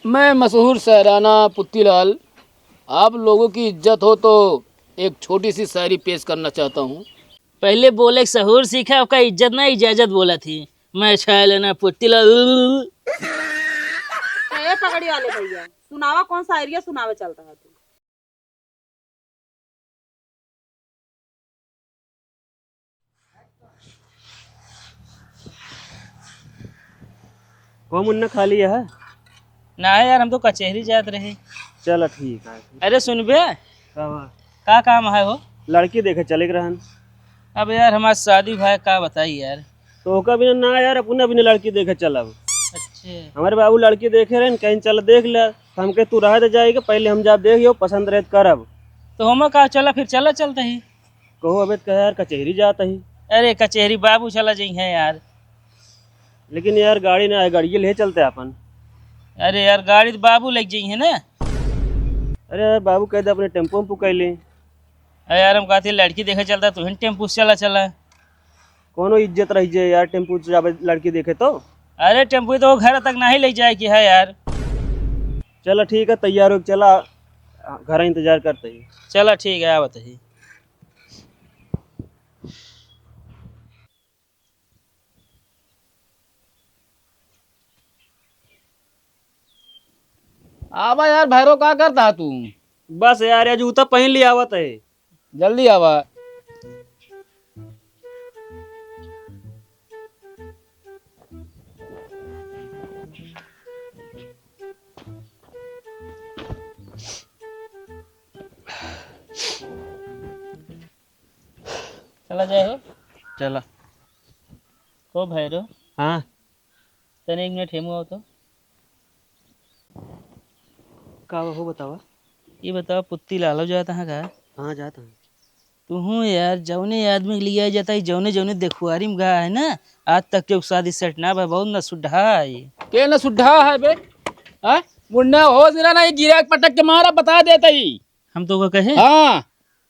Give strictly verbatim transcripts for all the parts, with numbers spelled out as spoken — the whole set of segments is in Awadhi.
मैं मशहूर शायराना पुत्तीलाल आप लोगों की इज्जत हो तो एक छोटी सी शायरी पेश करना चाहता हूँ। पहिले बोले क सहूर सीखा, ओका इज्जत ना इजाजत बोलत ही। मैं शायराना पुत्तीलाल। ए पगड़ी वाले भैया, सुनावा, कौन शायरिया सुनावे चलता है तू? कहो मुन्ना, खाली है? ना यार, हम तो कचेहरी जात रहे। चला ठीक है। अरे सुनबे, का बा? का काम है हो? लड़की देखे चले के रहन। अब यार हमार शादी भाई, का बताई यार। तो ओका बिना ना यार, अपने बिना लड़की देखे चलब। अच्छा। हमारे बाबू लड़की देखे रहन, कहीं चल देख ले। तो हमके तू रहे दे जाएगा, पहले हम जाब देख यो, पसंद रहे तो करब। तो हम का, चला फिर, चला चलते ही। कहो अबे तो कहे यार कचेहरी जात ही। अरे कचेहरी बाबू चला जइहैं यार। लेकिन यार गाड़ी ना है, गाड़िए ले चलते अपन। अरे यार गाड़ी तो बाबू लेके जइहैं ना। अरे यार बाबू कह दे अपने टेम्पो में पुकैली। अरे यार हम कहते लड़की देखे चलता, तू ही टेम्पो से चला चला। कोनो इज्जत रह जाए यार, टेम्पू से जाबे लड़की देखे तो। अरे टेम्पू तो वो घर तक नहीं ले जाए की है यार। चला ठीक है, तैयार हो चला, घर इंतजार करते ही। चला ठीक है, आवत ही। आवा यार भैरो, का करता है तू? बस यार, ये जूता पहन लिया, आवत है। जल्दी आवा। चला जाए हो? चला। को भैरो? हाँ। तने एक मिनट हेमू आओ तो। का हो बतावा? ये बतावा, पुत्ती लालो जात है का? हाँ, जात है। तुहूँ यार, जौने आदमी के लिया जाता है, जौने जौने देखुआरी में गा है ना, आज तक के शादी सेट ना भा, बहुत ना सुड्ढा है ये। के ना सुड्ढा है बे? हाँ? मुन्ना होश ना, ना, ये गिरा के पटक के मारा, बता देता ही। हम तो का कहे? हाँ।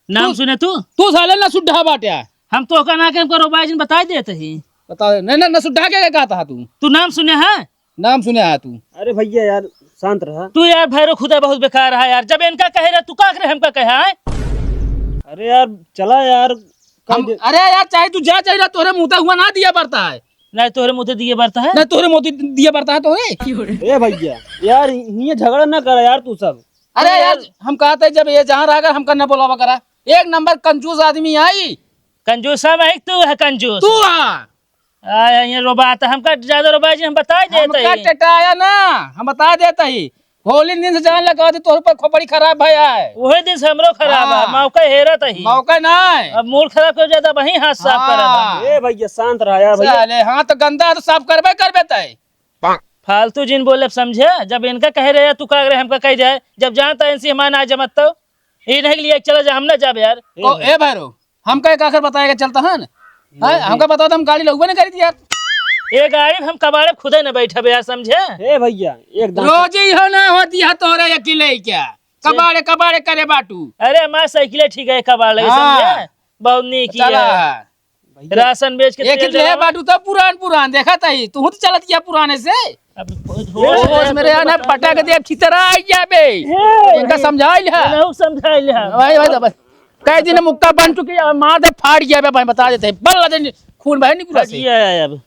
नाम तू, सुने तू? तू साले ना सुड्ढा बाट्या। हम तो का ना के हमको रोबाई जिन बताई देत ही। बता दे। नहीं, नहीं, ना सुड्ढा के कहता है तू? तू नाम सुने है? नाम सुने है तू? अरे भैया यार, शांत रहा। तू यार भैरो खुदा बहुत बेकार है यार। जब इनका कहे रहे, तू का करे हमका कहे है? अरे यार, चला यार। हम, कह दे। अरे यार, चाहे तू जा, चाहे ना, तोरे मुँह तक हुआ ना दिया पड़ता है। नहीं, तोरे मुँह दिए बरता है। नहीं, तोरे मुँह दिए बरता है तोरे। ए भैया, यार, हियाँ झगड़ा ना करा यार तू सब। अरे अरे यार, यार। हम कहते हैं, जब ये जहाँ रहा कर, हमका ना बोलावा करा। एक नंबर कंजूस आदमी आई। कंजूस हम है, तू है कंजूस। तू आ। आ, ये रोबात, हमका ज्यादा रोबाई जी, हम बता देते हमका ही। टटाया ना, हम बता देते ही। होली दिन से जान लगा दे, तोहर पर खोपड़ी खराब भया है। वही दिन से हमरो खराब है, हाँ। मौका हेरत ही। मौका ना है। अब मूड खराब कर जाता, वही हाथ साफ हाँ। करब हम। ए भैया, शांत रहा यार भैया। साले, हाँ तो गंदा है तो साफ करबे करबे तय। फालतू जिन बोले, समझे? जब इनका कहे रहे, तू का करे, हमका कह जाए। जब जानता है इनसे हमारे ना जमत तो, ये नहीं के लिए चला जा, हम ना जाब यार। ओ, ए भैरो, हमका एक आखिर बताएगा चलता है ना? हैं? हमका बता दो, हम गाड़ी लउबे नहीं करी थी यार। ये गाड़ी हम कबाड़े खुदे न बैठब यार, समझे? ए भैया, एकदम। रोज ही हो ना होती है तोहरे अकेले ही क्या? कबाड़े, कबाड़े करे बाटू। अरे, हमार साइकिल ठीक है, कबाड़ लगे, हाँ। समझे? बहुत नीक चला है। है। भैया। राशन बेच के एक तेल ही ले डलावा। बाटू तो पुरान, पुरान, देखा था ही, तू तो चलत गया पुराने से। अब होश होश में रहा ना, पटक दे, अब छितरा आ गया बे। ए, इनका समझाइल है। इनहू समझाइल है। भाई, भाई, भाई। कई दिन मुक्का बन चुकी है, मार दे, फाड़ गया बे, भाई, बता देते हैं। बल्ला दे, खून बहे निकला फट से। गया है अब।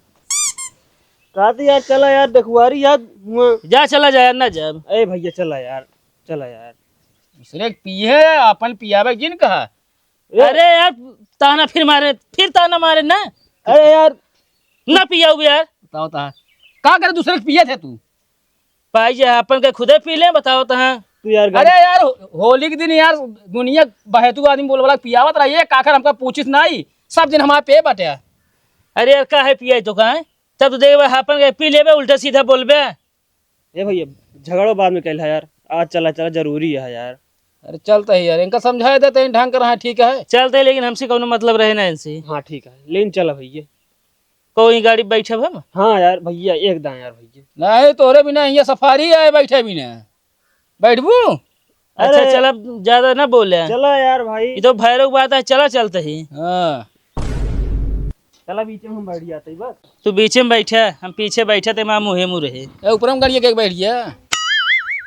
कहती यार, चला यार, देखुआरी यार, हुआ। जा, चला जा यार, ना जा। ए भैया, चला यार, चला यार। दूसरे के पिए, अपन पियावे जिन कहा। ए। अरे यार, ताना फिर मारे, फिर ताना मारे ना। अरे यार। ना पियाऊ यार। बताओ ता। का करे दूसरे के पिए थे तू? पाई जे अपन के खुदे पी ले, बताओ तहाँ। तू यार गाड़ी अरे यार, हो-, होली के दिन यार, दुनिया बहेतू आदमी बोलबला पियावत रही है, काकर हमका पूछिस नाई, सब दिन हमारे पे बटे। अरे यार, का है पियाई तो का है? तब तो देख बे, अपन के पी लेबे, उल्टा सीधा बोलबे। ए भैया, झगड़ो बाद में कैल है यार, आज चला, चला, जरूरी है यार। अरे चलते ही यार, इनका समझाए देते हैं ढंग कर, हाँ, ठीक है। चलते ही, लेकिन हमसे कौनो मतलब रहे ना इनसे। हाँ, ठीक है, लेकिन चला भैया। कोई गाड़ी बैठब हम? हाँ यार भैया, एकदम यार भैया। नहीं, तोरे बिना यहाँ सफारी आए बैठे बिना। बैठबू? अच्छा, अरे, चल, अब ज्यादा ना बोले। चला यार भाई। ये तो भैरव की बात है, चला चलते ही। हाँ। चला, बीच में हम बैठ जाते ही बस। तू बीच में बैठे, हम पीछे बैठे थे, माँ मुँहे मुँह रहे। ए, ऊपर में गाड़िया के बैठ गया।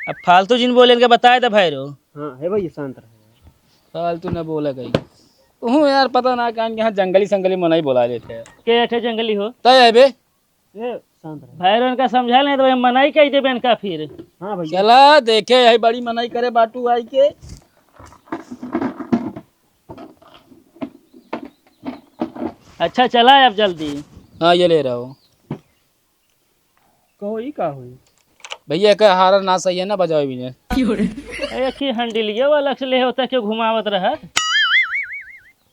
अब फालतू जिन बोले, इनका बताए दे भैरो। हाँ, है भैया, शांत रहे। फालतू ना बोला कहीं। तुहूँ यार, पता ना कान के यहाँ जंगली संगली मनई बोला लेते हैं। के अठे जंगली हो? तय है बे। ए, शांत रहे। भैरो इनका समझा नहीं तो भाई मनई कह देबे इनका फिर। हाँ भैया। चला देखे, यही बड़ी मनई करे बाटू आई के। अच्छा, चला अब जल्दी। हाँ, ये ले रहा हूँ। कहो, ई का होई? भैया, एकर हारन ना सही है ना, बजावे भी ने। ए, एक ही हंडिलिया वाला से ले होता, क्यों घुमावत रहत?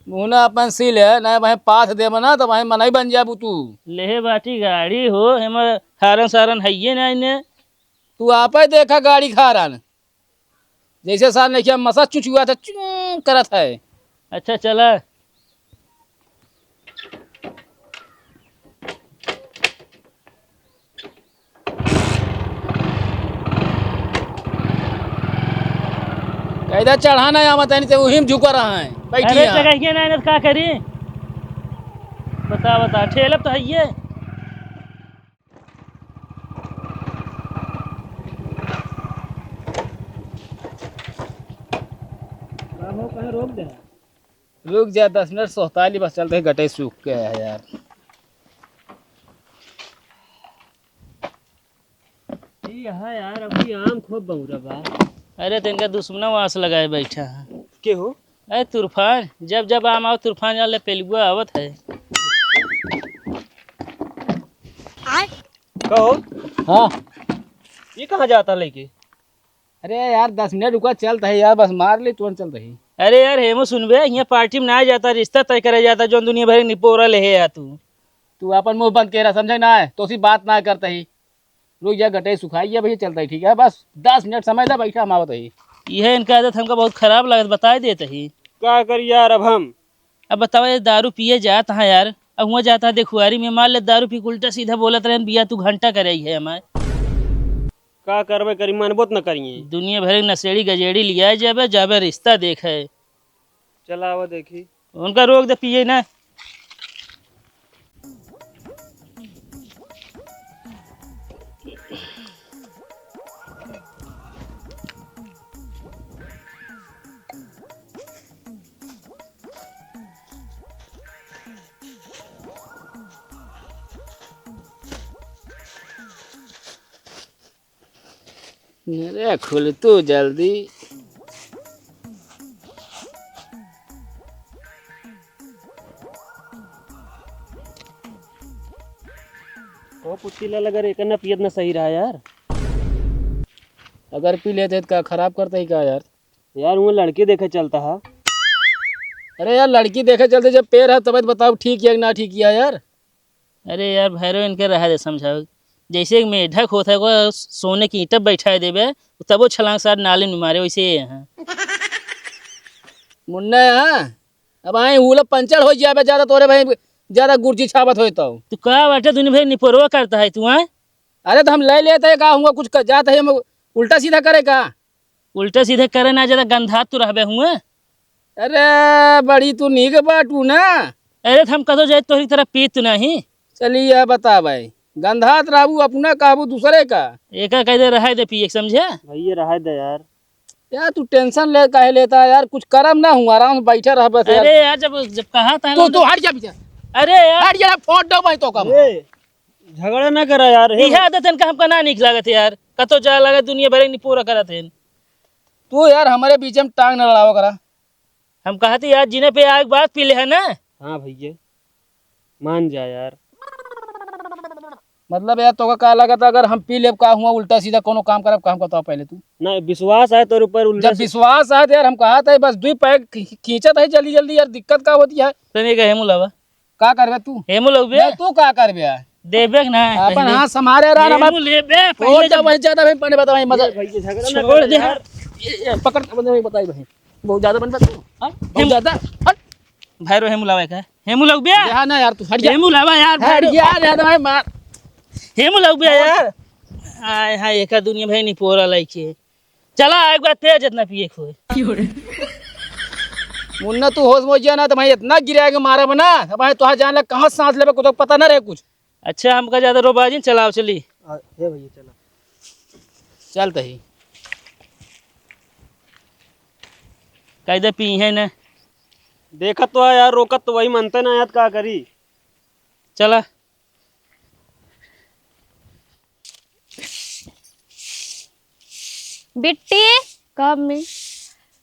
मुँह ना अपन सील है, ना भाई पाथ देब ना, तो भाई मनई बन जाबू तू। लेहे बाटी गाड़ी हो, एमे हारन सारन हइये ना इने। तू आपे देखा गाड़ी के हारन। जैसे सार नइखे मसा चुचुआ था, चुं करत है। अच्छा, चला। कैदा चढ़ा ना आवत है, नहीं तो वही में झुका रहा है, बैठी अरे, है। जगह ये ना, ना, का करी? बता, बता, ठेलब तो है ये। का हो, कहाँ रोक दे? रुक जा, दस मिनट सोहताली बस चलते हैं, गटे सूख के है यार। ई है यार, अबकी आम खूब बउरा बा। अरे, तो इनका दुश्मना वास लगाए बैठा है। के हो? अरे, तूफान, जब जब आम आओ, तूफान जान ले, पेलुआ आवत है। कहो। हाँ। ये कहाँ जाता लेके? अरे यार, दस मिनट रुका, चलत है यार, बस मार ले, तुरंत चलत है। अरे यार, हेमू सुनबे, यहाँ पार्टी में ना जाता, रिश्ता तय करे जाता, जौन दुनिया भर के निपोरा ले है तू। तू अपन मुँह बंद के रहा, समझे ना है, तो सी बात ना करता ही। रुक जा, गटई सुखाई है भैया, चलता ही, ठीक है, बस दस मिनट समय ला, बैठा, हम आवत ही। यह इनका आदत हमका बहुत खराब लागत, बताए देत ही। का करी यार अब हम? अब बतावा, ये दारू पिए जात है यार, अब हुआँ जाता है देखुआरी में, मान ले दारू पी के उल्टा सीधा बोलत रहेन, बिया तू घंटा करे ही है हमार। का करबे करी, मानबो त न करिए। दुनिया भर के नशेड़ी गजेड़ी लियाए जाबे, जाबे रिश्ता देखे। चला आवा देखी। उनका रोक दे, पिए ना। अरे खुल तू जल्दी। ओ पुच्ची लाल, अगर एक ना पियत ना सही रहा यार। अगर पी लेते तो का खराब करता ही का यार? यार, वो लड़की देखे चलता है। अरे यार, लड़की देखे चलते जब पैर है तब बताओ ठीक है कि ना ठीक है यार? अरे यार भैरव, इनके रहा दे समझाओ। जैसे एक मेढक होत है, को सोने की ईंट बैठा देबे, तबो छलांग सार नाली में मारे, वैसे ये हैं। मुन्ना, हाँ, अब आए हुला पंचर हो जाबे, ज्यादा तोरे भाई, ज्यादा गुर्जी छावत होए तो। तू का बाटे, दुनिया भर निपोरवा करता है तू, हाँ? अरे तो हम ले लेते हैं, का हुआ, कुछ कर, जाता है, हम उल्टा सीधा करे का? उल्टा सीधे करे ना, ज्यादा गंधात तू रहबे हुए। अरे, बड़ी तू नीक बाटू ना। अरे, तो हम कतो जाए तोहरी तरह पीत नहीं। चलिए, बता भाई, गंधात रहबू अपना कहबू दूसरे का। एका कह दे, रहाई दे पिए, समझे? भैया, रहाई दे यार। यार, तू tension ले काहे लेता है यार? कुछ करम ना हुआ, आराम से बैठा रह बस यार। अरे यार, जब, जब कहा था तू, ना तू हट जा पीछे। अरे यार। हट जा, फोड़ दो भाई तो कम। ए, झगड़ा ना करा यार, हे इहे भाई। आदत इनका हमका ना नीक लागत है यार। कतो जा लगा दुनिया भर के निपोरा करत है। तू यार हमारे बीच में टांग न लड़ावा करा। हम कहत ही यार, जिने पे आग बात पी ले है ना। हाँ भैया, मान जा यार। मतलब यार, तोका का लागत, अगर हम पी लेब का हुआ, उल्टा सीधा कोनो काम करब का, हमका बताओ पहले तू। ना, विश्वास है तोर ऊपर, उल्टा जब से विश्वास है तो यार, हम कहत ही बस दुई पैक खी-, खींचत ही जल्दी जल्दी यार, दिक्कत का होती है? तने का हेमू लावा। का करबे तू? हेमू लउबे? नहीं, तू का करबे यार? देबे के ना, अपन पहले। हाथ संभारे रहा ना, हेमू लेबे, छोड़ पहले दे जब भाई, ज्यादा भाई, पहले बता भाई, मजा। ए, भाई, ये झगड़ा ना छोड़ कर दे। यार। ये, ये पकड़, पकड़, भाई, बताई भाई। बहुत ज्यादा बनबे तू। हाँ? बहुत हेमू ज्यादा। हट। भैरो हेमू लावे का? हेमू लउबे? यहाँ ना यार, तू हट जा। हेमू लावा यार, हट भैरो। यार, यार, भाई, मार। हेमू लउबे यार। आय हाय, एका दुनिया भाई निपोरा लाइके। चला, एक बार तेज इतना पिए खोए। मुन्ना, तू होश में हो जा ना, तो भाई इतना गिरा के मारब ना, तो भाई तोहार जान ला कहाँ सांस लेबे, कुछ पता ना रहे कुछ। अच्छा, हमका ज्यादा रोबाजिन चलाओ, चली। आ, हे भैया, चला। चल तही। कैदे पीहे न। देखत तो है यार, रोकत तो वही मनते ना यार, का करी? चला। बिट्टी, कब में?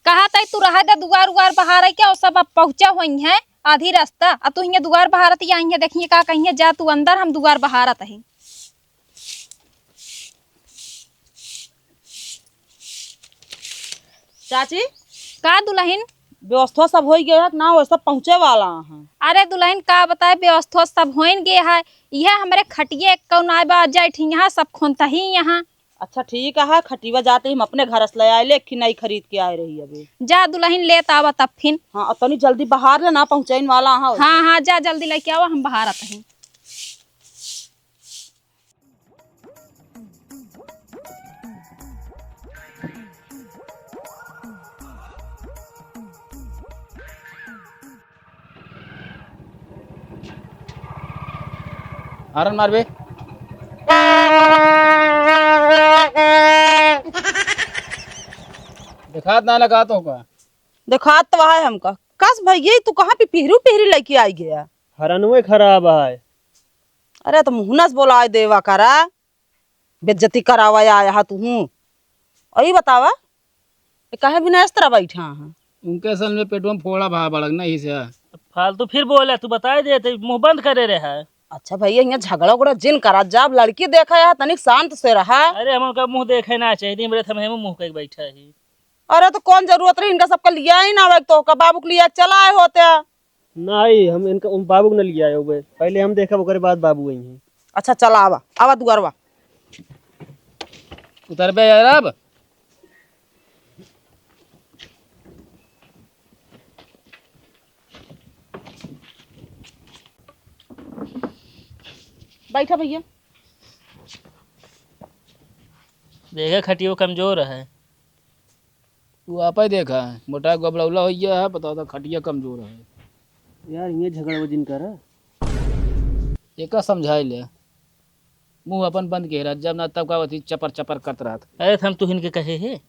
कहा तई तू रहा दे दुआर उआर बहारे के, और सब अब पहुँचा होइहैं आधी रास्ता, आ तू हियाँ दुआर बहारत ही आइहैं, देखिहैं का कहिहैं, जा तू अंदर, हम दुआर बहारत ही। चाची। का दुलहिन? व्यवस्था सब होइ गया है कि ना, वो सब पहुँचे वाला है। अरे दुलहिन, का बताए, व्यवस्था सब होइन गया है, यह हमरे खटिये एक कौन आए बा, जाइठ यहाँ सब खोनता ही यहाँ। अच्छा ठीक है, खटिवा जाते ही हम अपने घर से ले आए, लेकिन नहीं खरीद के आए रही अभी। जा दुलहिन, लेत आवा तब फिन। हाँ, और तनी जल्दी बहार ले ना, पहुँचैन वाला है। हाँ, हाँ, जा जल्दी लेके आवा, हम बहारत ही। हारन मारबे। देखात ना लगा तो का? देखात तो है हमका। कस भैया, तू कहाँ पे पिहरू पिहरी लेके आई गया? हरनवे खराब है। अरे तो मुहनस बोलाए देवा करा, बेइज्जती करावा आया हा तुहूँ। और ये बतावा, ये काहे बिना इस तरह बैठा है? उनके असल में पेटवा में फोड़ा भा बड़क ना, इसे। फालतू फिर बोले, तू बताए दे, ते मुँह बंद करे रहे है। अच्छा भैया, यहाँ झगड़ा उगड़ा जिन करा, जब लड़की देखा है तनिक शांत से रहा। अरे हम उनका मुँह देखे ना चाहिए, दिन भर हम मुँह कई बैठा ही। अरे तो कौन जरूरत रही इनका सबका लिया ही ना, तो का बाबू के लिए चला आए होते। नहीं, हम इनका, उन बाबू के न लिया आए हुए। पहले हम देखब, ओकरे बाद बाबू आई हैं। अच्छा, चला आवा, आवा दुआरवा। उतरबे यार अब। बैठा भैया। देखे खटियो कमजोर है। तू आपै देखा, मोटा गबड़ौला होइ गया है, बताओ तो खटिया कमजोर है। यार, ये झगड़ा वो जिन करा। एका समझाई ले, मुँह अपन बंद के रह, जब ना तब का होती चपर चपर करत रहत। अरे, हम तुहिन के कहे हे,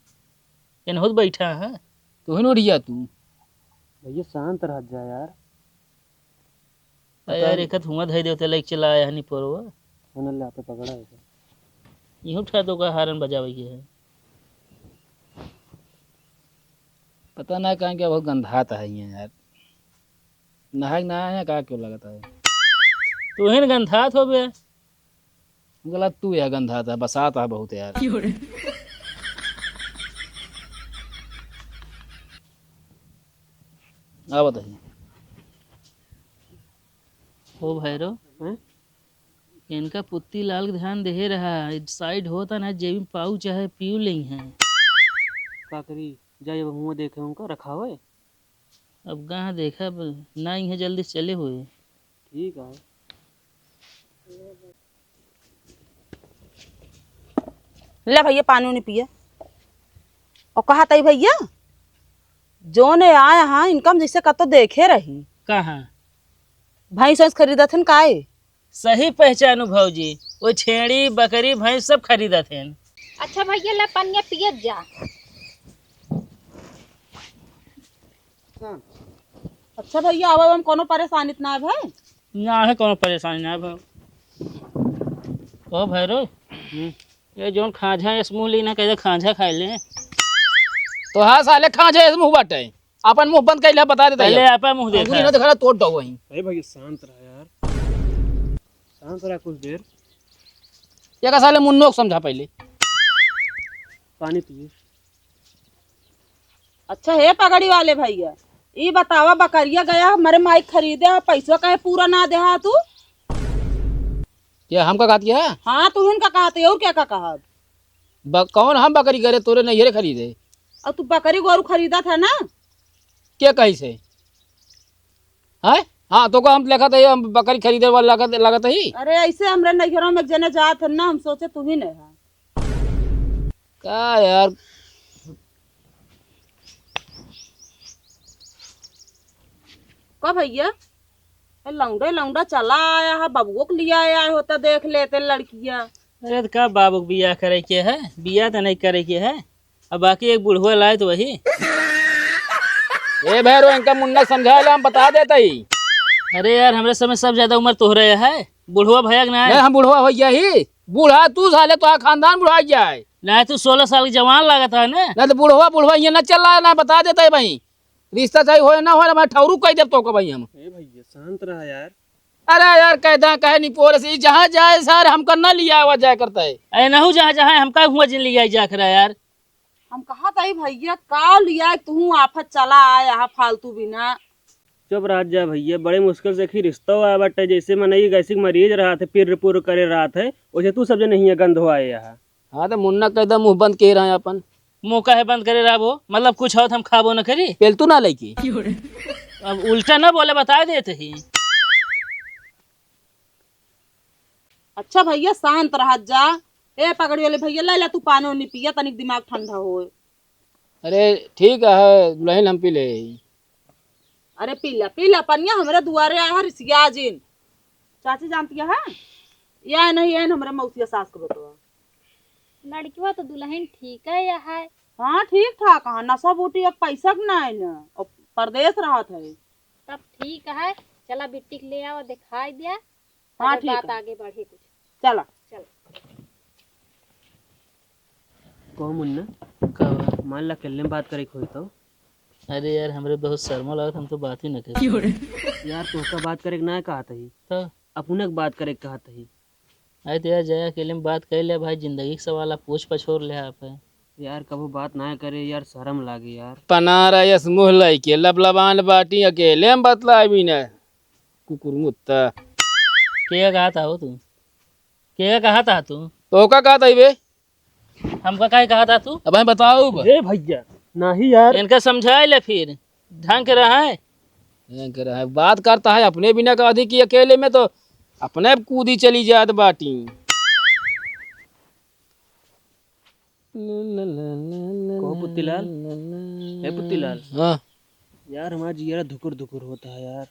एनहुत बैठा है। तुहिन उठिया तू। भैया, शांत रह जा यार। अरे यार, एका धुआं धई देवते लाइक चला आया हनी पोरवा। होने ले, आपे पकड़ा है। इहूँ उठा दो का हारन बजावे के है। पता ना कहाँ क्या बहुत गंधात है ये यार। नहाए के नहाए है का क्यों लगता है? तू ही न गंधात हो बे। गलत तू यह गंधात है, बसात है बहुत यार। क्यों रे? आ बताइए। हो भैरव, हैं? इनका पुत्ती लाल के ध्यान देहे रहा, साइड होता ना, जेबी में पाउच है, पीऊ लेई हैं। का करी, जाई अब हुआं देखे उनका रखावे। अब कहाँ देखा, अब ना इहे जल्दी से चले हुए। ठीक है। ले भैया, पानी उनी पिए। और कहा तई भैया, जोने आए हाँ, इनका हम जैसे कतो देखे रही। कहाँ? भैंस वैंस खरीदत हन काए? सही पहचानू भौजी, वो छेड़ी, बकरी, भैंस सब खरीदत हन। अच्छा भैया, ले पनिया पियत जा। अच्छा भैया, आवे में कोनो परेशानी त ना है भाई? ना है कोनो परेशानी ना है भाई। ओ भैरो, हम्म। ये जोन खांझा इस मुंह ली ना, कहते खांझा खाए ले। तो हाँ साले, खांझा इस मुंह बाटे। अपन मुंह बंद कर ले, बता देता पहले है। आपा मुंह देखा। अंगुली ना देखा, तोड़ दो वहीं। अरे भैया, शांत रहा यार, शांत रहा कुछ देर। ये का साले मुन्नो को समझा पहले। पानी पिए। अच्छा हे पगड़ी वाले भैया, ई बतावा, बकरिया गया हमरे माई खरीदे, पैसवा काहे पूरा ना देहा तू? ये हमका कहत है? हाँ, तू इनका कहत है, और क्या का कहत? ब-, कौन हम बकरी करे, तोरे नैहरे खरीदे। और तू बकरी गोरू खरीदत है ना? के कही से? हैं? हाँ, तो का हम लेखत है, हम बकरी खरीदे वाला लगत, लगत ही? अरे, ऐसे हमरे नैहरों में एक जने जात है ना, हम सोचे तू ही नहीं है। का यार? का भैया? ए, लौंडे लौंडा चला आया है, बबुओ के लिया आया होता, देख लेते लड़किया। अरे, तो का बाबू के बियाह करे के है? बियाह तो नहीं करे के है। अब बाकी एक बुढ़वा लाए तो वही। ए भैरो, इनका मुन्ना समझा ले, हम बता देते ही। अरे यार, हमरे समय सब ज्यादा उम्र तोहरे है, बुढ़वा भैया के ना नहीं, है। हम बुढ़वा हो गया ही। बूढ़ा तू साले, तो खानदान बुढ़ा जाए। नहीं, तू सोलह साल के जवान लागत है ना। नहीं तो बुढ़वा, बुढ़वा ये ना चल रहा है ना, बता देते ही भाई। रिश्ता चाहे होए ना होए, मैं ठौरू कह देब तोका भाई हम। ए भैया, शांत रहा यार। अरे यार, कहता कहे नहीं पोरे से, जहाँ जाए सर, हमका ना लिया आवा जाए करता है। अरे नहु जहाँ जहाँ हमका हुआ जिन लिया जा करा यार। हम कहा था भैया, का लिया तू आफत चला आया है फालतू बिना। चुप रह जा भैया, बड़े मुश्किल से आखिर रिश्ता आया बाटे, जैसे मनई गैसिक मरीज रहत है, पिर्र पुर्र करे रहत है, वैसे तू सब जने हियाँ गंध हो आए यहाँ। हाँ, तो मुन्ना कह दे मुँह बंद के रहे अपन। मुँह काहे बंद करे रहबो? मतलब कुछ हो तो हम खाबो न करी। पेल तू ना लइकी। अब उल्टा ना बोले, बता देत ही। अच्छा भैया, शांत रहत जा। ए पगड़ी वाले भैया, ले ला तू पानी उनी पिया, तनिक दिमाग ठंडा होए। अरे ठीक है, दुल्हन हम पी ले। अरे पी ला, पी ला पनिया, हमरे दुआरे आया है रिसिया जिन। चाची जानती है? या नहीं, या हमरे मौसिया सास के बेटवा। लड़किवा तो दुल्हन ठीक है या है? हाँ, ठीक ठाक है, नशा बूटी अब पैसा के ना है ना, अब परदेस रहत है। तब ठीक है, चला बिट्टी के ले आवा, दिखाई दिया। हाँ, अगर ठीक बात है। आगे बढ़े कुछ। चला। चला। कहो मुन्ना, का बा? मान ला अकेले में बात करे के होई तो? अरे यार, हमरे बहुत शर्मा लागत, हम तो बात ही न करी। यार, तोहका बात करे के ना कहत ही। तो? अपने के बात करे के कहत ही। अरे तो यार, जाए अकेले में बात कर ले भाई, जिंदगी के सवाल आप पूछ पछोर ले आप है। यार, कबो बात ना करे यार, शर्म लागे यार। पनारा यस मुँह लइके लबलबान बाटी, अकेले में बतलावी न। कुकुर मुत्ता। के कहा था हो तू? के कहा था तू? तोका कहा था बे? हमका काहे कहा था तू? अब हम बताओ बे। ए भैया, नहीं यार। इनका समझाए ले फिर, ढंग के रहे। ढंग के रहे। बात करता है अपने बिना का अधिक की अकेले में तो अपने कूदी चली जात बाटी। कहो पुत्तीलाल, ए पुत्तीलाल। हाँ। यार, हमारा जियरा धुकुर धुकुर होता है यार।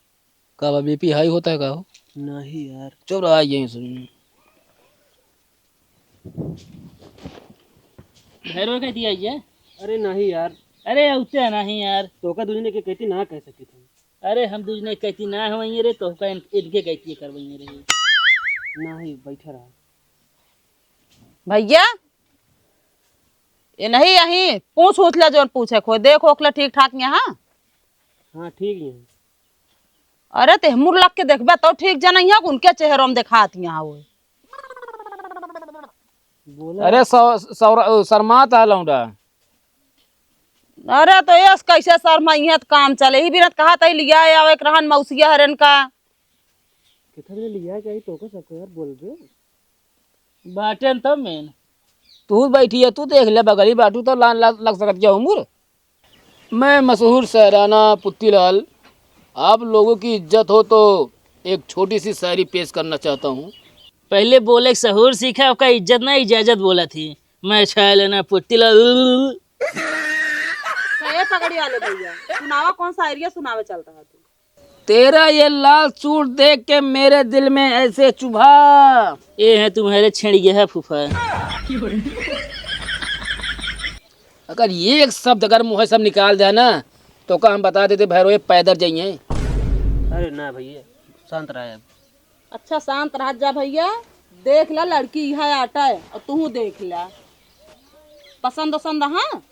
का बा, बीपी हाई होता है का हो? नहीं यार। चुप रहा, यहीं सुन। भैरव कह दिया ये? अरे नहीं यार। अरे, उते नहीं यार। तोका दूजने के कहती ना कह सकी थी। अरे, हम दूजने के कहती ना हवइये रे, तोका इन-, इनके कहती करवइये रे। नहीं, बैठा रहा। भैया, ये नहीं यहीं पूछ उछ ले, जौन पूछे खोए, देख ओखले ठीक ठाक यहाँ। हाँ, ठीक यहाँ। अरे, ते मुर लग के देखबे तो ठीक जनइया, उनके चेहरों में देखात यहाँ हुए। बोला। अरे, सौ-, सौरा-, शर्मात है लौंडा। अरे, तो यस कैसे शर्माइहे त काम चले, ही बिना कहा तई लिया आवे के रहन मौसिया हरन का। कितना लिया के आई तोका सबको यार, बोलबे। बाटेन तब मेन। तू बैठी है, तू देख ले, बगली बाटू तो लान ला-, लग सकत क्या उमुर? मैं मशहूर शायराना पुत्तीलाल, आप लोगों की इज्जत हो तो एक छोटी सी शायरी पेश करना चाहता हूँ। पहले बोले सहूर सीखा, ओका इज्जत ना इजाजत बोला थी। मैं शायराना पुत्तीलाल। ए पगड़ी वाले भैया, सुनावा, कौन सा एरिया सुनावे चलता है तू? तेरा ये लाल सूट देख के मेरे दिल में ऐसे चुभा। ये है तुम्हारे छेड़िया है फूफा। अगर ये एक शब्द अगर मुँह से सब निकाल दे ना, तो का हम बता देते भैरव ये पैदल जाइए। अरे ना भैया, शांत रहा अब। अच्छा, शांत रह जा भैया, देख ला लड़की यहाँ आटा है और तू देख ला, पसंद वसंद, हाँ।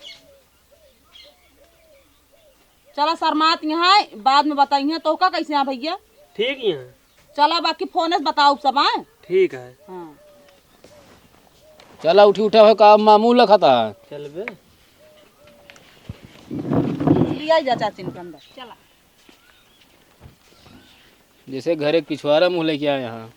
चला शर्मात यहाँ, बाद में बताइए तो का कैसे हैं भैया। ठीक ही है। चला बाकी फोन से बताओ सब, हाँ? ठीक है। हाँ। चला उठी उठा हो का मामू लखता। चल बे। लिया जा चाचिन के अंदर। चला। जैसे घर एक पिछवारा मुँह लेके आए हैं।